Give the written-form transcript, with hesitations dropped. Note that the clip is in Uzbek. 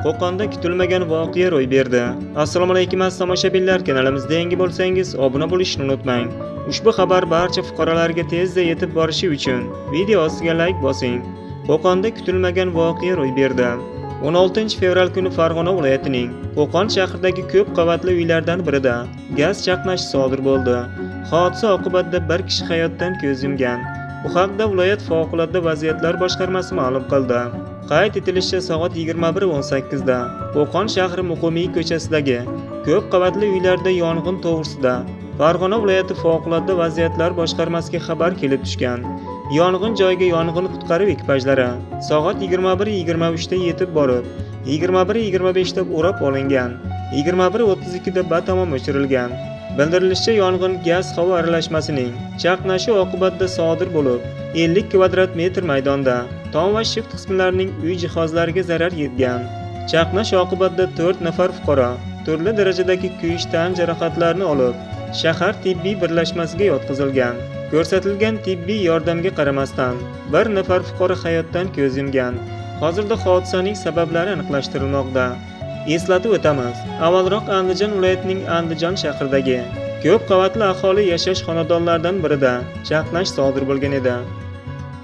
Qo'qonda kutilmagan voqea ro'y berdi. Assalomu alaykum aziz tomoshabinlar, kanalimizda yangi bo'lsangiz, obuna bo'lishni unutmang. Ushbu xabar barcha fuqarolarga tezda yetib borishi uchun video ostiga like bosing. Qo'qonda kutilmagan voqea ro'y berdi. 16 fevral kuni Farg'ona viloyatining Qo'qon shahridagi ko'p qavatli uylardan birida gaz chaqnashi sodir bo'ldi. Hodisa oqibatida bir kishi hayotdan ko'z yumgan. Bu haqda viloyat favqulodda vaziyatlar boshqarmasi ma'lum qildi. Qayd etilishicha, soat 21:18 da Qo'qon shahri Muqimiy ko'chasidagi ko'p qavatli uylarda yong'in to'g'risida Farg'ona viloyati favqulodda vaziyatlar boshqarmasiga xabar kelib tushgan. Yong'in joyiga yong'in qutqaruv ekipajlari soat 21:23 da yetib borib, 21:25 da o'rab olingan. 21:32 da batamom o'chirilgan. Bildirilishicha, yong'in gaz havo aralashmasining chaqnashi oqibatida sodir bo'lib, 50 kvadrat metr maydonda tom va shift qismlarining uy jihozlariga zarar yetgan. Chaqnash oqibatida 4 nafar fuqaro turli darajadagi kuyish tan jarohatlarini olib, shahar tibbiy birlashmasiga yotqizilgan. Ko'rsatilgan tibbiy yordamga qaramasdan, bir nafar fuqaro hayotdan ko'z yumgan. Hozirda hodisaning sabablari aniqlashtirilmoqda. Eslatib o'tamiz, avvalroq Andijon viloyatining Andijon shahridagi ko'p qavatli aholi yashash xonadonlaridan birida chaqnash sodir bo'lgan edi.